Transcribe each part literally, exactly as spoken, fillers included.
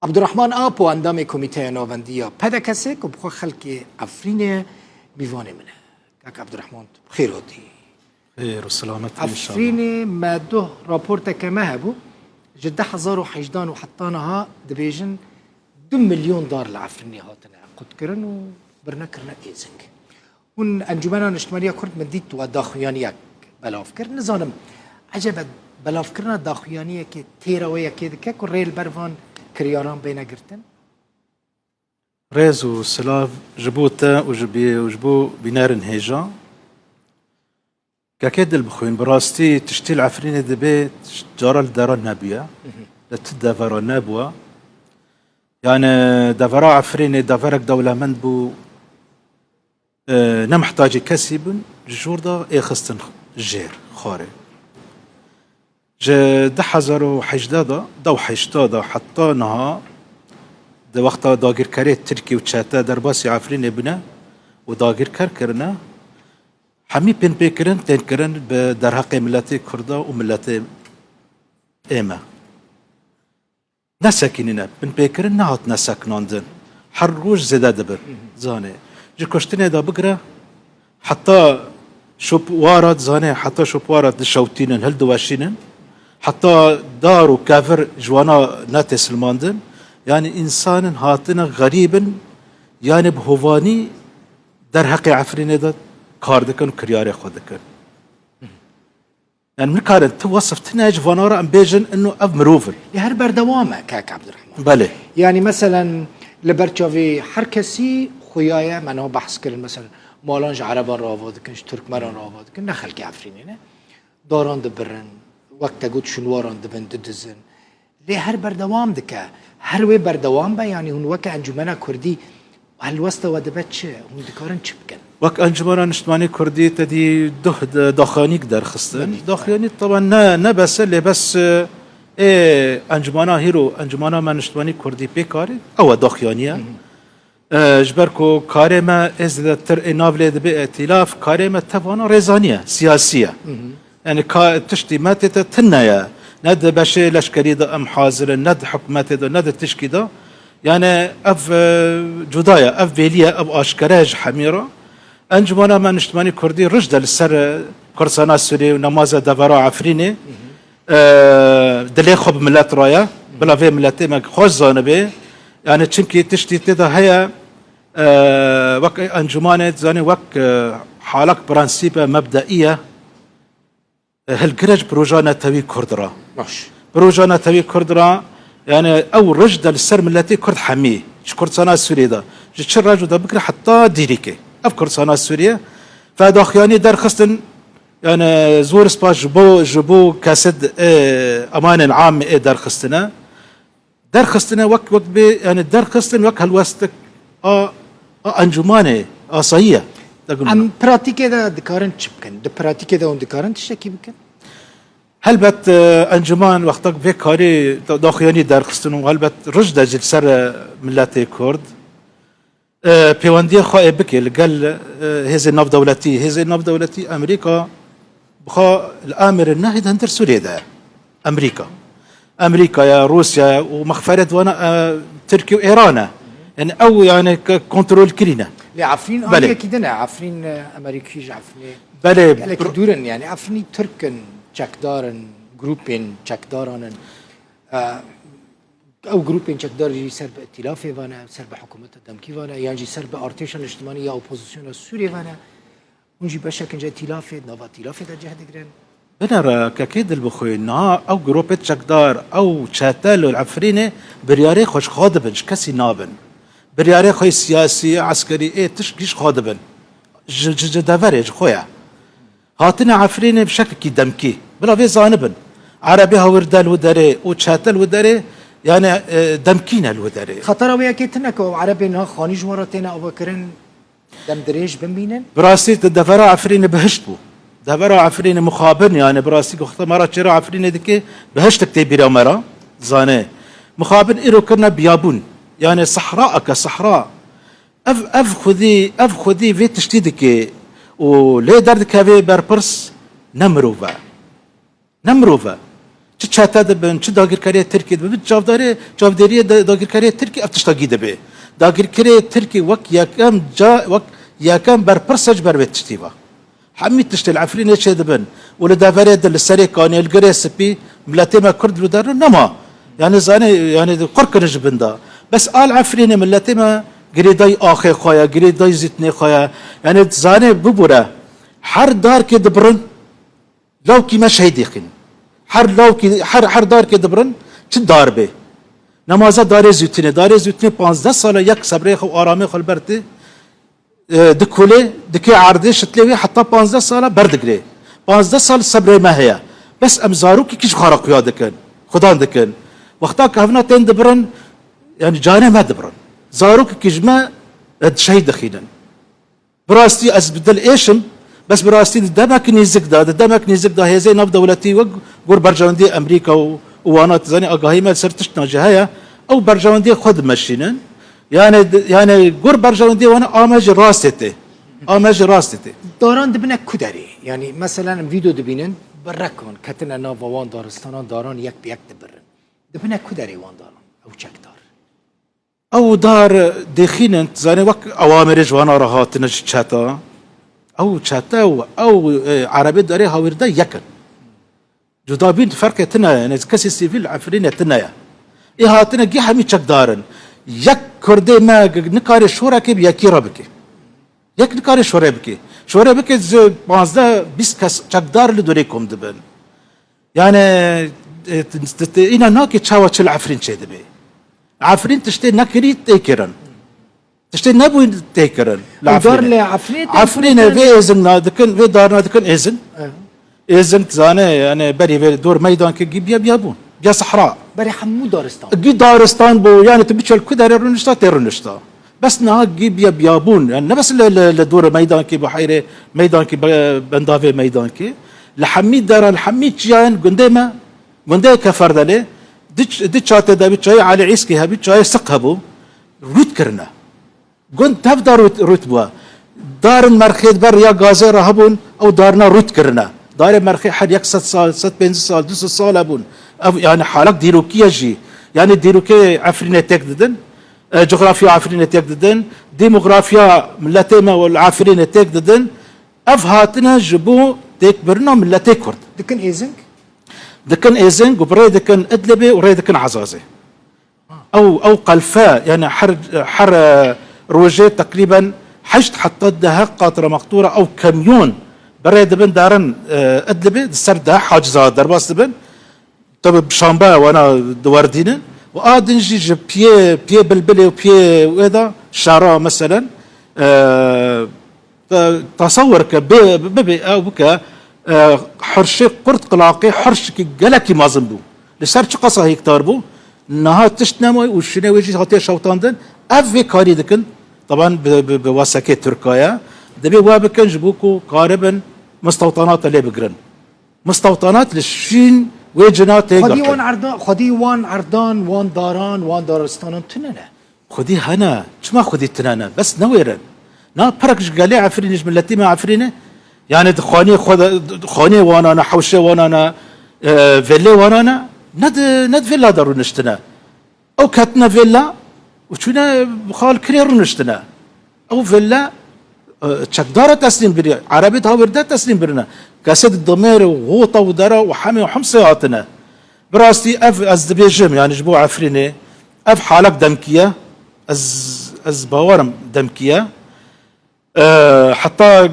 Abdurrahman Apo, endamê Komîteya Navendî ya P D K S'ê ku bi xwe xelkê Efrînê ye, mîvanê min e. Kak Abdurrahman, tu bi xêr hatî. Xêr û selamet inşallah. Efrînê me doh raporteke me hebû. Ji du hezar û hejdan û heta niha dibêjin du milyon dar li Efrînê hatine qutkirin û birine kirine êzing. Hûn Encûmena Niştimanî ya Kurd, min dît we daxuyaniyek belav kir. Nizanim, ecebe belavkirina daxuyaniyekê têra wê yekê dike ku rê li ber van kiryaran bêne girtin? Rêz û silav ji bo te û ji bî-, û ji bo bînerên hêja. Kekê Dilbixwîn, bi rastî tiştî li Efrînê dibe cara li dera nebûye. Li ti devera nebûye. Yani devera Efrînê deverek dewlemend bû. E, ne mihtacî kesî bûn, ji jor de ê xistin jêr xwarê. Ji du hezar û hejdeh de, du hezar û hejdeh de heta niha, di wexta dagirkerê Tirkî û çete derbasî Efrînê bûne û dagirker kirine, hemî pênpêkirin tên kirin bi derheqê miletê Kurda û miletê ê me. Nesekînîne, binpêkirin nehatine sekinandin. Her roj zêde dibin. Zanê. Ji kuştinê de bigire, heta şopwara, zanê, heta şopwara dişewtînin, hildiweşînin. Heta dar û kevir ji wana netêsilmandin. Yani, însanin hatine xerîbin, yani bi hovanî derheqê Efrînê de kar dikin û kiryarê xwe dikin. Yani, min karin tu wesif tine ji vana re em bêjin, inu ev mirov in. Lê her berdewam e, kak Abdurrahman. Belê. Yani, meselen, li ber çavê her kesî xuya ye, me niha behs kirin, meselen, malan ji Ereban re ava dikin, ji Tirkmeran re ava dikin, ne xelkê Efrînê ne. Daran dibirin, wek te got, şûnwaran dibin, didizin. Lê her berdewam dike. Her wê berdewam be, yanî hûn weke Encûmena Kurdî helwesta we dibe çi? Hûn dikarin çi bikin? Wek Encûmena Niştimanî Kurdî te dî duh de-, daxuyanîk derxistin. Belê. Daxuyanî taban ne, ne bes e, lê bes, e, ê Encûmena hîro, Encûmena me Niştimanî Kurdî pê karî, ew e daxuyaniye. Hı hı. E, ji ber ku karê me ê zêdetir ê nav lê dibe îtîlaf, karê me tevana rêzanî ye, siyasî ye. Hı hı. Yani ka tiştî me tê te tune ye. Ne di beşê leşkerî de em hazir in, ne di hikûmetê de, ne di tişkî de. Yani ev, e, cuda ye, ev vêlî ye, ev aşkere ye ji hemî re. Encûmena me Niştimanî Kurdî rij de li ser, e, Kurdistana Sûriyê û nemaze devera Efrînê. Hı hı. e, dilê xwe bi milet re ye. Bila vê miletê me xweş zanibe. Yani çimkî tiştî tê de heye, e, wek encûmanê, dizanî wek, e, halek prensîp e, mebdeî ye. E, hilgire ji proja netewî Kurd re. Baş. Proja netewî Kurd re, yani ew rij de li ser miletê Kurd hemî, ji Kurdistana Sûriyê de, ji çi rejû de bigire heta dîrîkê. Ev Kurdistana Sûriyê, fedaxiyanî derxistin, Yani, zor spas ji bo, ji bo kesed, e, emanên am ê derxistine. Derxistine wek, wek bê, yani, derxistin wek helwestik a, a encûmanê asayî ye. Em pratîkê de dikarin çi bikin? Di pratîkê de hûn dikarin tiştekî bikin? Helbet, e, encûman wextek vê karî da-, daxuyanî derxistin û helbet rij de jî li ser, e, miletê Kurd. E, pêwendiya xwe ê bike li gel, e, hêzên navdewletî. Hêzên navdewletî Amerîka bi xwe li Amerî nehê di hundir Sûriyê de ye. Amerîka. Amerîka ye, Rûsya ye û mexferet wana, e, Tirkî û Êran e. Yani ew yani ke kontrol kirîne. Lê Efrîn Belê. Aliyekî din e. Efrîn, e, Amerîkî ji Efrînê Belê, gelekî bro- dûr in yani. Efrînî Tirk in, çekdar in, grûpên çekdaran in. E, Ew grûpên çekdar jî ser bi îtîlafê ve ne, ser bi hikûmeta demkî ve ne, yan jî ser bi artêşa niştimanî ya opozisyona Sûriyê ve ne. Hûn jî beşek in ji îtîlafê, nava îtîlafê de cih digirin. Binêre kekê Dilbixwîn, niha ew grûpê çekdar, ew çete li Efrînê biryarê xwe ji xwe dibin, ji kesî nabin. Biryarê xwe yê siyasî, eskerî, ê tişkî ji xwe dibin. Ji, ji, ji deverê, ji xwe ye. Hatine Efrînê bi şeklekî demkî. Bila vê zanibin. Erebê hawir de li wî derê û çete li wî derê, yani, e, demkî ne li wî derê. Xetara wê yekê tune ku ew Erebê niha xanî ji wan re têne avakirin, dem dirêj bimînin? Bi rastî di devera Efrînê bihişt bû. Devera Efrînê mixabin, yani bi rastî ku xwe me re çêra Efrînê dike, bihiştek tê bîra me re, zanê. Mixabin îro kirine biyabûn. Yani sehra eke sehra. Ev, ev xwedî, ev xwedî vê tiştî dike û lê derdikeve berpirs ne mirov e. Ne mirov e. Çi çete dibin, çi dagirkeriyê Tirkî dibin, çavdarê, çavdêriyê da-, dagirkeriyê Tirkî ev tişta gî dibe. Dagirkeriyê Tirkî wek yekem ca, wek yekem berpirs e ji ber vê tiştî ve. Hemî tiştê li Efrînê çêdibin û li deverê din, li serê kanê, li Girê Spî, miletê me Kurd li der nema. Yani zanê, yani qur kirin ji bin de. Bes a li Efrînê miletê me girêdayî axê xwe ye, girêdayî zîtinê xwe ye. Yani zanê bibûre, her darkê dibirin, lawkî me şehîd dixînin. Her lawkî, her, her darkê dibirin, çi dar bê. Nemaze darê zûtinê, darê zûtinê panzdeh sala yek sebrê xwe û aramê xwe li ber tê, e, dikulê, dikê erdê, şitlê wê heta panzdeh sala berdigirê. Panzdeh sal sebrê me heye. Bes em zarokekî ji xwe re xuya dikin, xudan dikin. Wexta ku hevna tên dibirin, yani canê me dibirin. Zarokekî ji me, e, şehîd dixînin. Bi rastî ez bi dil êşim, bes bi rastî di demek nêzik de, di demek nêzik de hêzê navdewletî wek gor berjewendiyê Amerîka û, û wana, tu zanî, agahî me li ser tiştna jî heye, ew berjewendiyê xwe dimeşînin. Yani, di-, yani gor berjewendiyê wana a me ji rastê tê. A me ji rastê tê. Daran dibine ku derê? Yani, meselen, em vîdeo dibînin, bi rekan ketine nava wan daristanan, daran yek bi yek dibirin. Dibine ku derê wan daran, ew çekdar? Ew dar dêxînin, tu zanî, wek ewamêrê ji wana re hatine ji çeta. Ew çete û ew, e, erebê darê hawîrde yek in. Cudabîn ferqê tune ye, yani kesê sivîl Efrînê tune ye. Ê hatine gî hemî çekdar in. Yek Kurdê me g-, nikare şorekê bi yekî re bike. Yek nikare şore bike. Şore bike ji panzdeh bîst kes çekdar li dorê kom dibin. Yani, e, t-, t-, t-, îna nake çawa çi li Efrîn çêdibe. Efrîn tiştê nekirî tê kirin. Tiştê nebû tê kirin li Û dar Efrînê. Li Efrînê tê Efrînê kirin. Vê êzingna dikin, vê darna dikin êzing. Evet. Êzing zane, yani berî vê dor meydankê gî biya biyabûn. Biya sehra. Berê hemû daristan. Gî daristan bû, yani tu biçel ku derê rûnişta, tê rûnişta. Bes niha gî biya biyabûn. Yani ne bes li, li, li dor meydankê, buheyrê meydankê, be-, bendavê meydankê. Li hemî deran, li hemî çiyayan gundê me, gundê Keferdelê, di ç-, di çatê de bi çayê Elî Îskî hebî, çayê Siq hebû. Rût kirine. Gund tev de rût, rût bûye. Darên merxê di ber ya gazê re hebûn, ew darna rût kirine. Darê merxê her yek sed sal, sed pêncî sal, du sed sal hebûn. Ev, yani, halek dîrokî ye jî. Yani, dîrokê Efrînê têk didin, e, cografya Efrînê têk didin, demografiya miletê me li Efrînê têk didin. Ev hatine ji bo têkbirina miletê Kurd. Dikin êzing? Dikin êzing û bi rê dikin Idlibê û rê dikin Ezazê. Ew, ew qelfe, yani her, her, e, rojê teqrîben heşt heta deh qatra mextura ew kamyon bi rê dibin derin, e, Idlibê, di ser deh haciza derbas dibin. Tabi bi şanbe wana diwerdînin. Û a din jî ji piyê, piyê bilbilê û piyê wê de şara meselen, e, Te-, tesewir ke, bê, bibê ew bike, e, hirşê qurt qilaqê hirşikî gelekî mezin bû. Li ser çiqasa hektar bû, niha tişt nemayî û şûnê wê jî hatiye şewitandin. Ev vê karî dikin, teban bi, bi, bi wesekê Tirka ye. Dibê we bikin ji bo ku karibin mistewtanata lê bigirin. Mistewtanat li şûn wê cina tê girtin. Xwedî wan erda-, xwedî wan erdan, wan daran, wan daristanan tune ne. Xwedî hene. Çima xwedî tune ne? Bes newêrin. Na perek ji gelê Efrînê, ji miletî me Efrînê. Yani di xaniyê xwe de, xaniyê wana ne, hewşê wana ne, e, vêlê wana ne. Ne di, ne di vêla de rûniştine. Ew ketine vêla û çûne xalkirê rûniştine. Ew vêla, e, çekdara teslîm biriye. Erebê di hawir de teslîm birine. Kesê di demêr û xota û dera û hemê û hemsê hatine. Bi rastî ev ez dibêjim, yani ji bo Efrînê, ev halek demkî ye. Ez, ez bawerim demkî ye. E, heta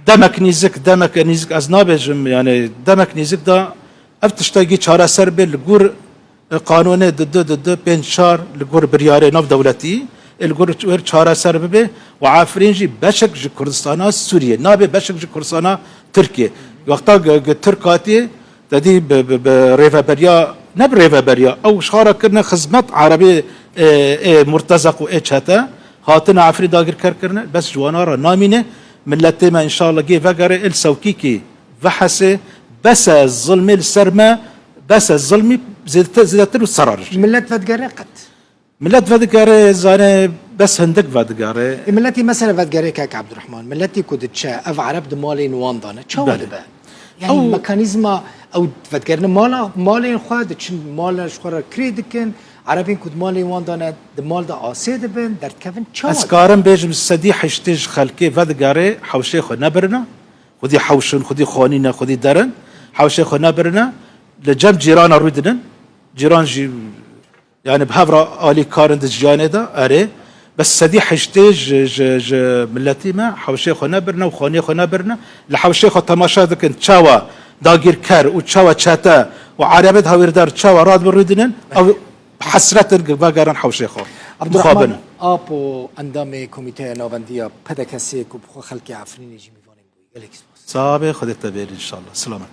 demek nîzik, demek nîzik ez nabêjim, yani demek nîzik de ev tiştekî çareser bê li gor, e, qanûnê di du, di du, pênc çar, li gor biryarê navdewletî, ê li gor wê çareser bibe û Efrîn jî beşek ji Kurdistana Sûriyê nabe, beşek ji Kurdistana Tirkiyê. Wexta ge-, ge-, Tirk hatiye, Te dî bi, bi, bi rêveberiya, ne bi rêveberiya, ew ji xwe re kirine xizmet erebê, ê, ê murtezeq û ê çete, hatine Efrîn dagirker kirine, bes ji wana re namîne, miletê me înşallah gê vegere, il sewkîkî vehese, bes e zilmê li ser me, bes e zilmî zêdete-, zêdetir û serar. Millet vedigere qet. Milet vedigere, zane, bes hindik vedigere. E, miletî mesela vedigere kek Abdurrahman. Miletî ku diçe, ev Ereb di malên wan de ne. Çawa Belê. dibe? Yani Ew- mekanîzma ew vedigerine mala, malên xwe, diçin mala ji xwe re kirê dikin, Erebên ku di malên wan de ne, di mal de asê dibin, derdikevin. Çawa? Ez karim bêjim sedî heştê ji xelkê vedigere hewşê xwe nebirine. Xwedî hewşin, xwedî xanîne, xwedî derin. Hewşê xwe nebirine. Li cem cîrana rûdinin. Cîran jî yani bi hev re alîkar in di jiyanê de, erê. Bes sedî heştê ji, ji, ji miletî me hewşê xwe nebirine û xaniyê xwe nebirine. Li hewşê xwe temaşe dikin çawa dagîrker û çawa çete û erebet hawîrdar çawa radibin rûdinin. Ew hesret in vegerin hewşê xwe. Abdurrahman Apo, endamê Komîteya Navendiya P D K S'ê ku bi xwe xelkê Efrînê jî mîvanê bûyî. Gelek spas. Sabe, Xwedê te bêrî inşallah. Silamet.